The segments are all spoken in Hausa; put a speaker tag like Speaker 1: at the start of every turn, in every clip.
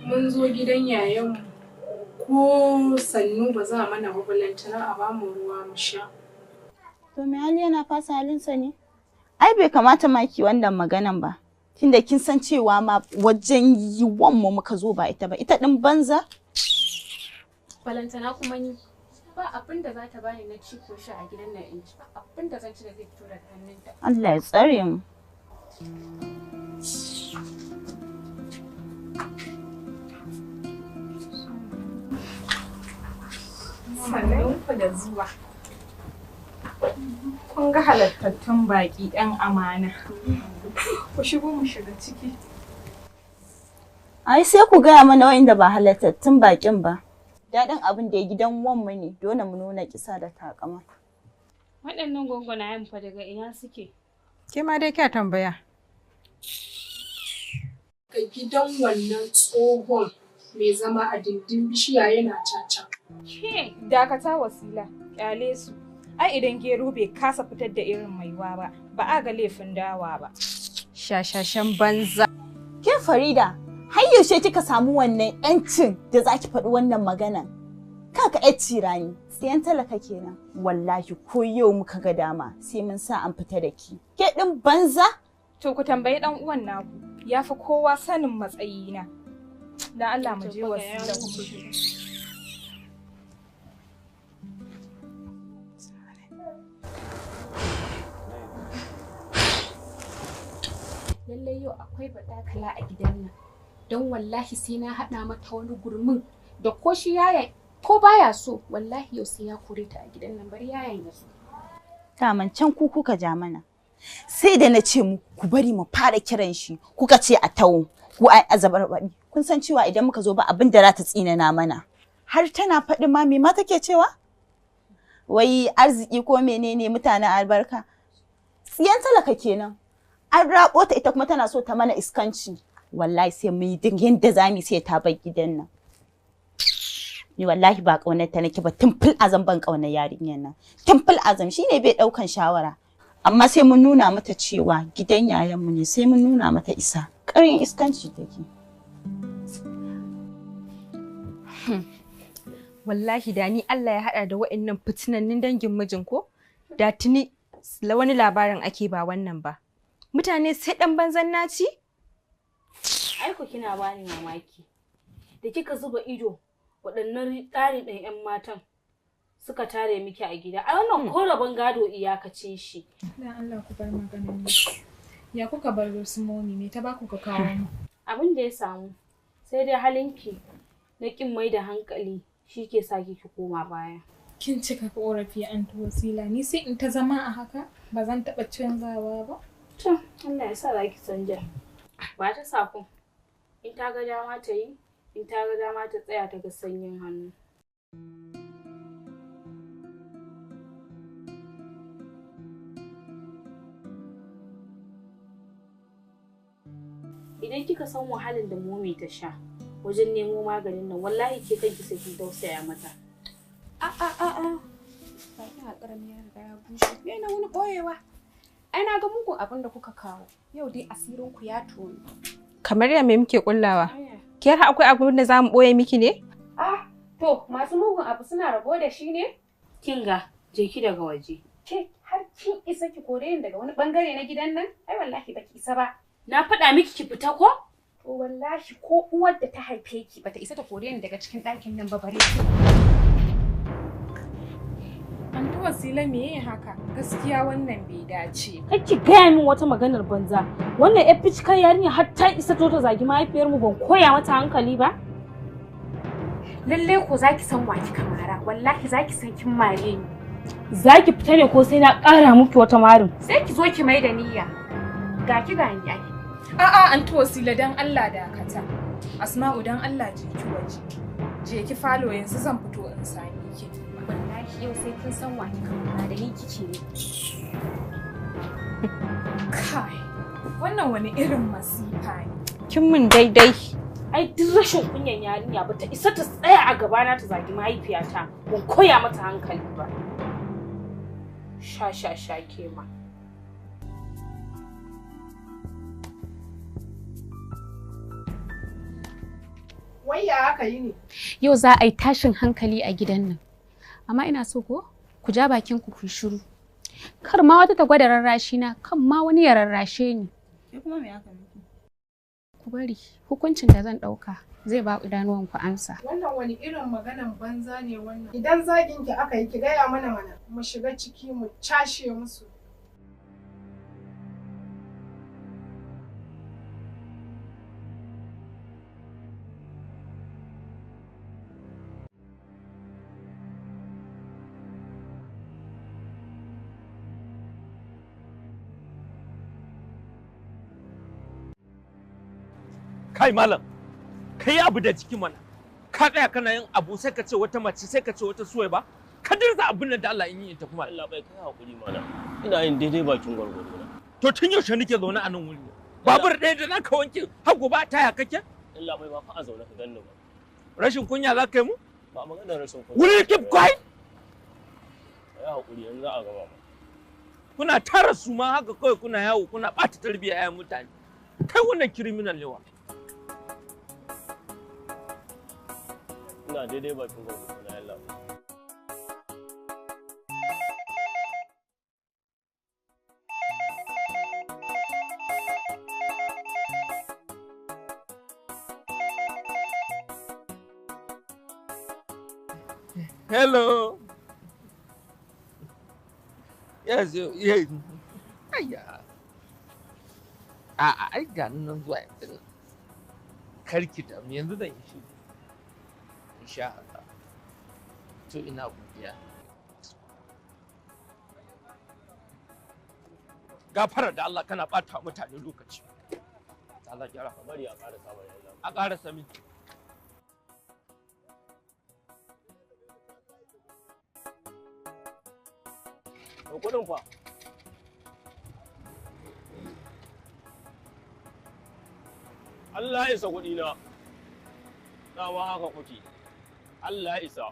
Speaker 1: Mun zo gidan yayanmu ko sannu ba za mana ba, balantana a bamu ruwa mu sha.
Speaker 2: To me hali yana fasa halinsa ne? Ai bai kamata ma ki wannan maganan ba. Tunda kin san cewa ma wajen yiwon mu muka zo ba ita ba, ita din banza.
Speaker 3: Balantana kuma ni ba abin da za ta bani na ci ko sha a gidan nan in ci, ba abin da zan ci da zai fito daga hannunta.
Speaker 2: Allah ya tsare mu.
Speaker 1: Sannunku da zuwa. Kun ga halattattun baƙi 'yan amana. Ku shigo mu shiga ciki.
Speaker 2: Ai sai ku gaya mana wa'inda ba halattattun baƙin ba. Daɗin abin da ya gidan wanmu ne, dole mu nuna kisa da takama.
Speaker 3: Waɗannan gwangwanayen fa daga ina suke?
Speaker 4: Ke ma dai kya tambaya.
Speaker 1: Ga gidan wannan tsohon mai zama a dindin bishiya yana caca.
Speaker 3: Ke
Speaker 5: Dakata Wasila, kyale su. Ai idan gero bai kasa fitar da irin maiwa ba, ba a ga laifin dawa ba.
Speaker 4: Shashashan banza.
Speaker 2: Ke Farida, har yaushe kika samu wannan 'yancin da za ki faɗi wannan maganan? Kaka 'yar cirani, tsayan talaka kenan. Wallahi ko yau muka ga dama sai mun sa an fita da ki. Ke ɗin banza?
Speaker 5: To ku tambayi ɗan uwan naku, ya fi kowa sanin matsayina. Dan Allah mu je Wasila ku shiga.
Speaker 3: Lallai yau akwai baɗakala a gidan nan. Don wallahi sai na haɗa mata wani gurmin da ko shi yaya ko baya so wallahi yau sai ya kore ta a gidan nan, bari yayan ya zo.
Speaker 2: Daman can ku kuka ja mana. Sai da na ce muku ku bari mu fara kiran shi, kuka ce a tawo, ku ai azabar baɗi. Kun san cewa idan muka zo ba abin da za ta tsinana mana. Har tana faɗi ma me ma take cewa? Wai arziki ko menene mutanen albarka? Tsiyan talaka kenan. An rabo ta ita kuma tana so ta mana iskanci. Wallahi sai mu yi duk yadda za mu sai ta bar gidan nan. Ni wallahi ba ƙaunar ta nake ba, tun fil azam ban ƙaunar yarinyar nan. Tun fil azam shine bai ɗaukan shawara. Amma sai mun nuna mata cewa gidan yayanmu ne, sai mun nuna mata isa. Ƙarin iskanci take.
Speaker 4: Wallahi da ni Allah ya haɗa da wa'annan fitinannin dangin mijin ko? Da tuni wani labarin ake ba wannan ba. Mutane sai ɗan banzan naci?
Speaker 6: Aiko kina bani mamaki. Da kika zuba ido waɗannan ɗari ɗin 'yan matan suka tare miki a gida. Ai wannan ko rabon gado iyakacin shi.
Speaker 1: Dan Allah ku bar maganan nan. Ya kuka bar wasu momi me ta baku ka kawo mu?
Speaker 6: Abin da ya samu sai dai halinki na ƙin mai da hankali shi ke sa ki koma baya.
Speaker 1: Kin cika korafi Anti Wasila, ni sai in ta zama a haka ba zan taɓa canzawa ba.
Speaker 6: To Allah ya sa za ki canja. Ba ta sako. In ta ga dama ta yi, in ta ga dama ta tsaya ta ga sanyin hannu. Idan kika san wahalar da momi ta sha wajen nemo maganin nan, wallahi ke kanki sai kin tausaya mata.
Speaker 3: A a a a. Bakin alƙalami ya riga ya bushe. Me na wani ɓoyewa? Ai na ga mugun abin da kuka kawo. Yau dai asirin ku ya tono.
Speaker 4: Kamar ya me muke kullawa? Ke har akwai abin da za mu ɓoye miki ne?
Speaker 3: Ah, to masu mugun abu suna rabo da shi ne?
Speaker 6: Kin ga, je ki daga waje.
Speaker 3: Ke har kin isa ki kore ni daga wani bangare na gidan nan? Ai wallahi baki isa ba.
Speaker 6: Na faɗa miki ki fita ko?
Speaker 3: To wallahi ko uwar da ta haife ki bata isa ta kore ni daga cikin ɗakin nan ba bare ki.
Speaker 5: Anti Wasila meye haka? Gaskiya wannan bai dace.
Speaker 6: Kar ki gaya min wata maganar banza. Wannan yar ficikar yarinya har ta isa to ta zagi mahaifiyarmu ban koya mata hankali ba.
Speaker 3: Lalle ko zaki san wa kika mara, wallahi zaki san kin mare ni.
Speaker 6: Za ki fita ne ko sai na ƙara miki wata marin?
Speaker 3: Sai ki zo ki mai da niyya. Ga ki ga ni ai.
Speaker 5: A'a Anti Wasila dan Allah dakata. Asma'u dan Allah je ki waje. Je ki falo yanzu zan fito in same ki.
Speaker 3: Wallahi yau sai kin san wa kika mara da ni kike ne.
Speaker 5: Kai, wannan wani irin masifa ne.
Speaker 4: Kin mun daidai.
Speaker 6: Ai duk rashin kunyan yarinya bata isa ta tsaya a gabana ta zagi mahaifiyata ban koya mata hankali ba. Sha sha sha ke ma.
Speaker 1: Wai ya aka yi ne?
Speaker 3: Yau za a yi tashin hankali a gidan nan. Amma ina so ko ku ja bakin ku ku shiru. Kar ma wata ta gwada rarrashi na, kan ma wani ya rarrashe ni.
Speaker 2: Ke kuma me aka miki?
Speaker 3: Ku bari hukuncin da zan ɗauka zai ba idanuwan ku amsa.
Speaker 1: Wannan wani irin maganan banza ne wannan. Idan zagin ki aka yi ki gaya mana mana. Mu shiga ciki mu cashe musu.
Speaker 7: Kai malam, kai abu da jiki mana. Ka tsaya kana yin abu sai ka ce wata mace sai ka ce wata suwai ba. Ka dirza abin nan da Allah in yi ta kuma.
Speaker 8: Allah bai kai hakuri malam. Ina yin daidai bakin gwargwado na.
Speaker 7: To tun yaushe nake zaune a nan wuri? Babur ɗaya da zaka wanke har gobe a taya kake?
Speaker 8: Allah bai ba fa a zaune ka ganni ba.
Speaker 7: Rashin kunya za ka yi mu?
Speaker 8: Ba maganar rashin kunya.
Speaker 7: Will you keep quiet?
Speaker 8: Kai hakuri yanzu za a gama ma.
Speaker 7: Kuna tara su ma haka kawai kuna yawo kuna ɓata tarbiyyar 'ya'yan mutane. Kai wannan criminal ne wa.
Speaker 8: Ina daidai bakin gwargwado na Allah.
Speaker 7: Hello. Yes, yes. Ayya. A'a, ai ga nan zuwa yanzu nan. Karki da yanzu zan yi shi. Insha Allah. To ina godiya. Gafara da Allah kana ɓata mutane lokaci. Allah gyara.
Speaker 8: Ka bari a ƙara sabon Allah.
Speaker 7: A ƙara sami.
Speaker 8: To kuɗin fa. Allah ya isa kuɗi na. Dama haka kuke. Allah ya isa.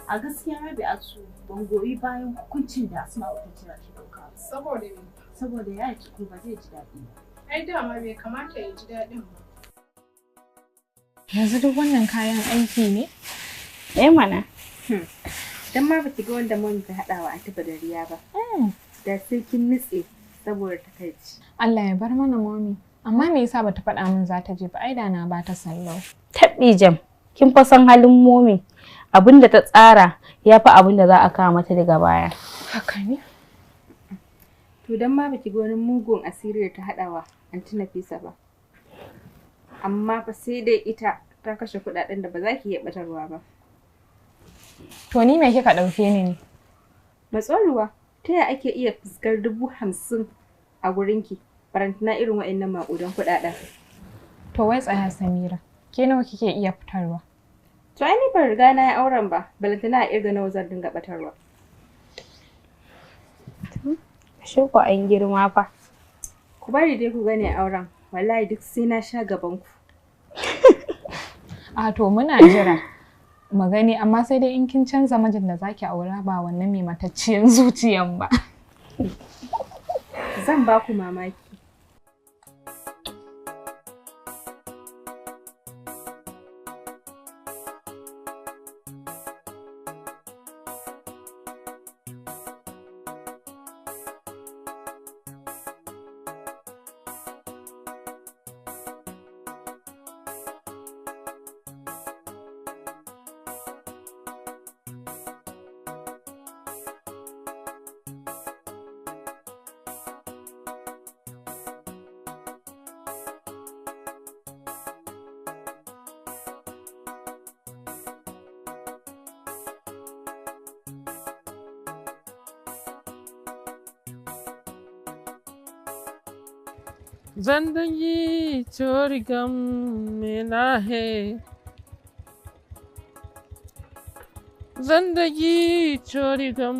Speaker 2: A gaskiya Rabi'atu ban goyi bayan hukuncin da Asma'u ta kira ki ɗauka ba.
Speaker 1: Saboda me?
Speaker 2: Saboda ya tukur ba zai ji daɗi ba.
Speaker 1: Ai dama bai kamata ya ji daɗin ba.
Speaker 5: Yanzu duk wannan kayan aiki ne?
Speaker 6: Eh mana. Dan ma baki ga wanda mami ta haɗawa a taɓa dariya ba. Da sai kin nutse saboda takaici.
Speaker 5: Allah ya bar mana momi. Amma me yasa bata faɗa min za ta je ba? Ai da na ba ta sallau.
Speaker 6: Taɓi jam. Kin fa san halin momi. Abin da ta tsara ya fi abin da za a kawo mata daga baya.
Speaker 5: Haka ne?
Speaker 4: To dan ma baki ga wani mugun asiri da ta haɗawa Anti Nafisa ba. Amma fa sai dai ita ta kashe kuɗaɗen da ba za ki iya ɓatarwa ba.
Speaker 5: To ni me kika ɗauke ni ne?
Speaker 4: Matsoruwa, ta ya ake iya fuskar 50,000 a gurinki, barantana irin waɗannan maƙudan kuɗaɗen?
Speaker 5: To wai tsaya Samira, ke nawa kike iya fitarwa?
Speaker 4: To ai ni ban riga na yi auren ba, balantana a irga nawa zan dinga ɓatarwa.
Speaker 6: Ashe ko an girma fa.
Speaker 4: Ku bari dai ku gane auren, wallahi duk sai na sha gaban ku.
Speaker 5: A to muna jira. Mu gani amma sai dai in kin canza mijin da zaki aura ba wannan mai matacciyar zuciyan ba.
Speaker 4: Zan ba ku mamaki.
Speaker 7: जिंदगी चोरी गम मिला है जिंदगी चोरी गम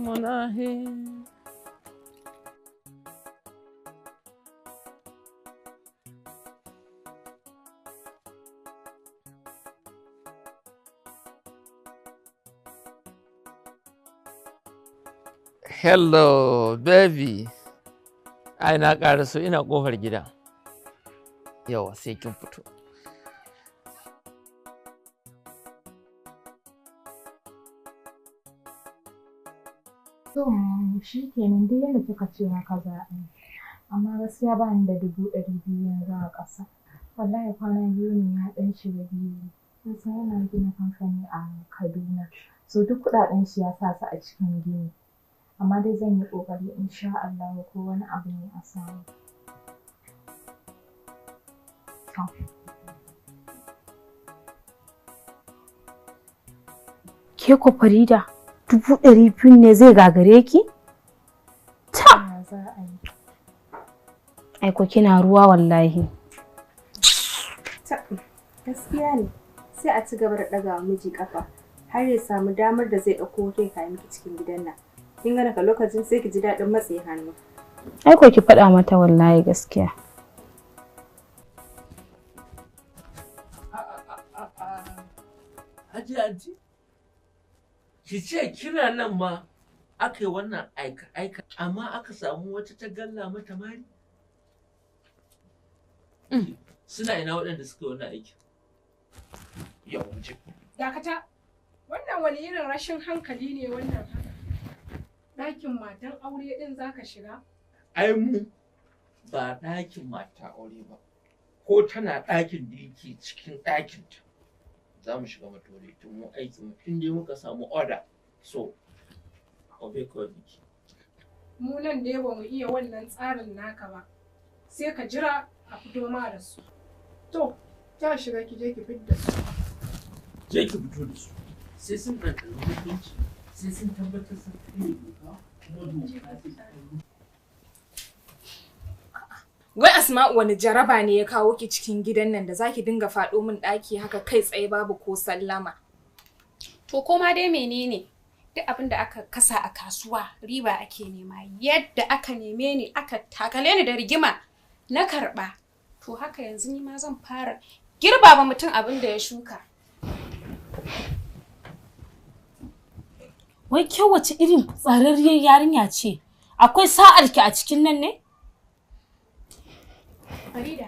Speaker 7: मना है. Hello, baby. Ai na ƙaraso ina ƙofar gida. Yawa sai kin fito.
Speaker 5: To shi kenan duk yadda kika ce haka za a yi. Amma gaskiya ba ni da 200,000 yanzu a ƙasa. Wallahi kwana biyu ne ya ɗan shiga biyu. Kin san yana gina kamfani a Kaduna. So duk kuɗaɗen shi ya sa su a cikin gini. Amma dai zan yi ƙoƙari insha Allahu ko wani abu ne a samu. To.
Speaker 6: Ke ko Farida, 200,000 ne zai gagare ki? Ta!
Speaker 5: Ya za a yi?
Speaker 6: Ai ko kina ruwa wallahi.
Speaker 4: Ta, gaskiya ne. Sai a ci gaba da ɗaga wa miji ƙafa har ya samu damar da zai ɗauko wata ya kawo miki cikin gidan nan. Kin ga daga lokacin sai ki ji daɗin matse hannu.
Speaker 6: Ai ko ki faɗa mata wallahi gaskiya.
Speaker 7: Hajiya anti, ki ce kina nan ma aka yi wannan aika-aika amma aka samu wata ta galla mata mari? Suna ina waɗanda suka yi wannan aiki? Yau je.
Speaker 1: Dakata, wannan wani irin rashin hankali ne wannan haka? Ɗakin matan aure ɗin za ka shiga?
Speaker 7: Ai mu ba ɗakin mata aure ba, ko tana ɗakin da yake cikin ɗakinta. Za mu shiga mata wuri tun mu aiki mu in dai muka samu order so obey kawai muke.
Speaker 1: Mu nan dai ba mu iya wannan tsarin naka ba. Sai ka jira a fito ma da su. To, ta shiga ki je ki fidda su.
Speaker 7: Je ki fito da su. Sai sun ɗanɗani hukunci, sai sun tabbatar sun karya doka, kuma doka sai ta yi.
Speaker 5: Wai Asma'u wani jaraba ne ya kawo ki cikin gidan nan da zaki dinga faɗo min ɗaki haka kai tsaye babu ko sallama.
Speaker 3: To koma dai menene? Duk abin da aka kasa a kasuwa riba ake nema. Yadda aka neme ni aka takale ni da rigima na karɓa. To haka yanzu ni ma zan fara girba ba mutum abin da ya shuka.
Speaker 6: Wai ke wace irin tsararriyar yarinya ce? Akwai sa'ar ki a cikin nan ne?
Speaker 3: Farida,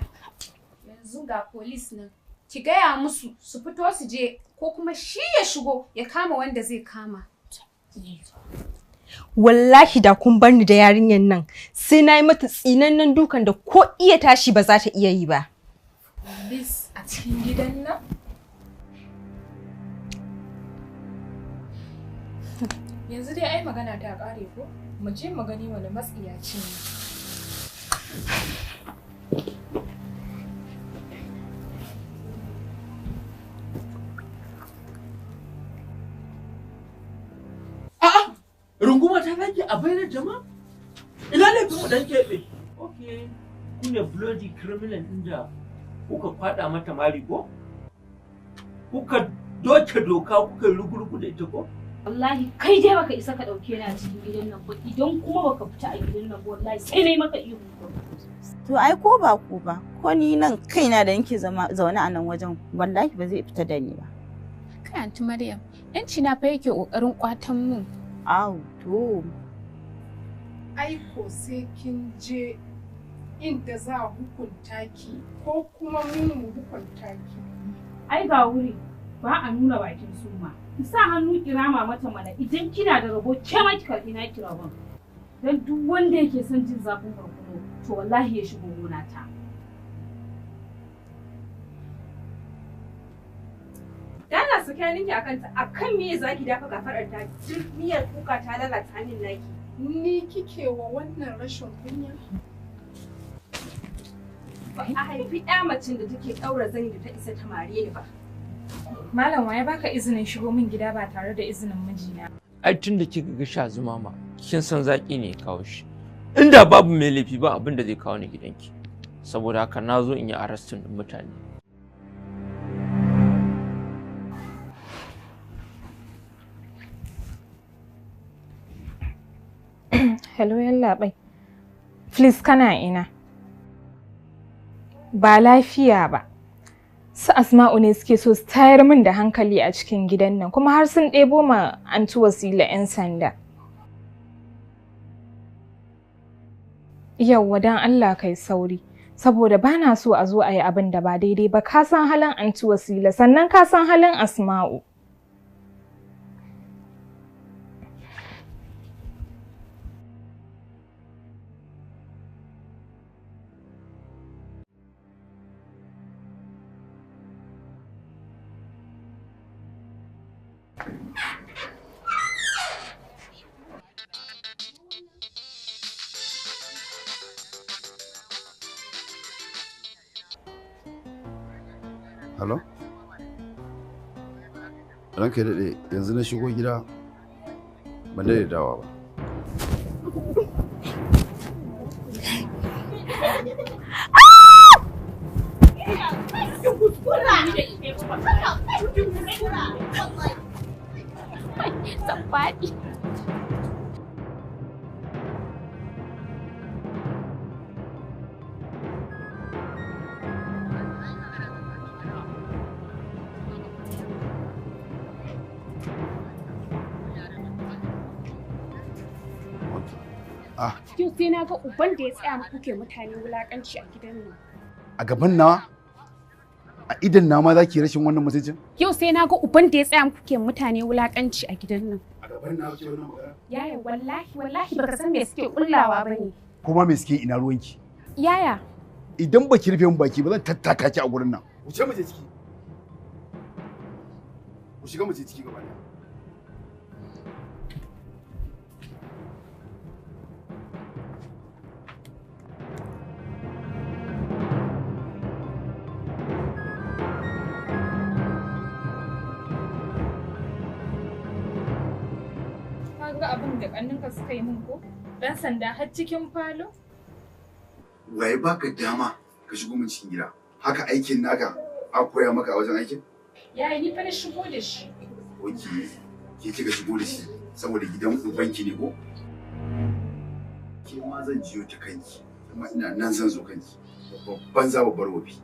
Speaker 3: yanzu ga polis nan. Ki gaya musu su fito su je ko kuma shi ya shigo ya kama wanda zai kama.
Speaker 4: Wallahi da kun bar ni da yarinyar nan sai na yi mata tsinannen dukan da ko iya tashi ba za ta iya yi ba.
Speaker 5: Polis a cikin gidan nan? Yanzu dai ai magana ta ƙare ko? Mu je mu gani wani matsiyaci ne.
Speaker 7: A'a, runguma ta zaki a bainar jama'a? Ina laifin mu dan keɓe? Okay, ku ne bloody criminal ɗin da kuka kwaɗa mata mari ko? Kuka doke doka kuka yi rugurugu da ita ko?
Speaker 6: Wallahi kai dai baka isa ka dauke ni a cikin gidan nan ba idan kuma baka fita a gidan nan ba wallahi sai nayi maka ihu.
Speaker 2: To ai ko ba ku ba, ko ni nan kaina da nake zama zaune a nan wajen wallahi ba zai fita da ni ba.
Speaker 3: Kai Anti Maryam, yanci na fa yake kokarin kwatan mun.
Speaker 2: Au to.
Speaker 1: Ai ko sai kin je inda za a hukunta ki ko kuma mu mu hukunta ki.
Speaker 6: Ai ga wuri ba a nuna bakin suma. Ki sa hannu kirama mata mana idan kina da rabo ke ma ki karbi naki rabon. Dan duk wanda yake son jin zafin barkono to wallahi ya shigo gona ta.
Speaker 4: Dana su kai ninki akan ta akan me zaki dafa kafarar ta duk miyar kuka ta lalata hannun naki.
Speaker 1: Ni kike wa wannan rashin kunya?
Speaker 4: Ba a haifi ƴa macen da take ɗaura zani da ta isa ta mare ni ba.
Speaker 5: Malam waye baka izinin shigo min gida ba tare da izinin mijina?
Speaker 7: Ai tun da kika ga sha zuma ma, kin san zaki ne ya kawo shi. Inda babu mai laifi ba abin da zai kawo ni gidanki. Saboda haka na zo in yi arrestin ɗin mutane.
Speaker 5: Hello yallaɓai. Please kana ina? Ba lafiya ba. Su Asma'u ne suke so su tayar min da hankali a cikin gidan nan kuma har sun ɗebo ma Anti Wasila 'yan sanda. Yauwa dan Allah kai sauri. Saboda ba na so a zo a yi abin da ba daidai ba, ka san halin Anti Wasila sannan ka san halin Asma'u.
Speaker 9: Hello? Ranka ya daɗe, yanzu na shigo gida ban daɗe dawa ba.
Speaker 3: Zan faɗi.
Speaker 9: Ah,
Speaker 3: Yau sai na ga uban da ya tsaya muku ke mutane wulakanci a gidan nan.
Speaker 9: a gaban nawa? A idan na ma za ki rashin wannan mutuncin?
Speaker 3: Yau sai na ga uban da ya tsaya muku ke mutane wulakanci a gidan nan.
Speaker 9: A gaban nawa ke wannan magana?
Speaker 3: Yaya wallahi wallahi baka san me suke kullawa bane.
Speaker 9: Kuma me suke ina ruwanki?
Speaker 3: Yaya
Speaker 9: Idan baki rufe min baki ba zan tattaka ki a gurin nan. Wuce mu je ciki. Ku shiga mu je ciki gaba ɗaya.
Speaker 5: Ka ga abin da ƙanninka suka yi min ko? Ɗan sanda har cikin falo?
Speaker 9: Waye baka dama ka shigo min cikin gida? Haka aikin naka a koya maka a wajen aikin?
Speaker 5: Yaya ni fa na shigo da shi.
Speaker 9: Oke, ke kika shigo da shi saboda gidan ubanki ne ko? Ke ma zan jiyo ta kanki, kuma ina nan zan zo kanki. Babban za babbar wofi.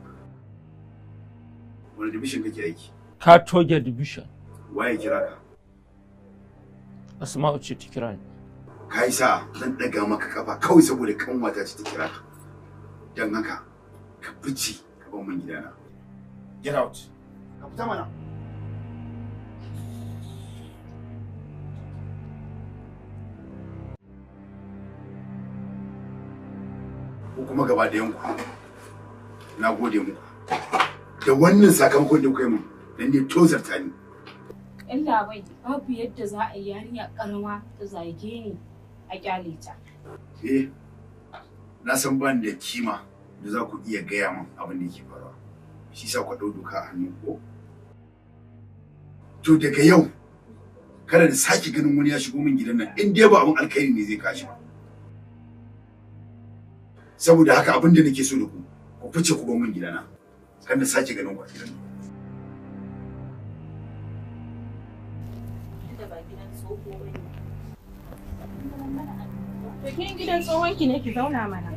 Speaker 9: Wani division kake aiki?
Speaker 7: Ka toge division.
Speaker 9: Waye kira ka?
Speaker 7: Asma'u ce ta kira ni.
Speaker 9: Ka yi sa'a zan ɗaga maka kafa kawai saboda kanwata ce ta kira ka. Don haka, ka fice ka bar min gidana. Get out. Ka fita mana. Ko kuma gaba ɗayan ku. Na gode muku. Da wannan sakamakon da kuka yi mun, dan ne tozarta ni.
Speaker 6: Illa bai babu yadda za a yi yarinya karama ta zage ni a kyale ta.
Speaker 9: Eh, na san ban da kima da za ku iya gaya min abin da yake faruwa. Shi sa ku ɗau doka a hannu ko? To daga yau, kada da sake ganin wani ya shigo min gidan nan in dai ba abin alkhairi ne zai kashi ba. Saboda haka abin da nake so da ku, ku fice ku bar min gidana. Kada na sake ganin ku a gidan nan.
Speaker 1: To kin gidan tsohon ki ne ki zauna mana.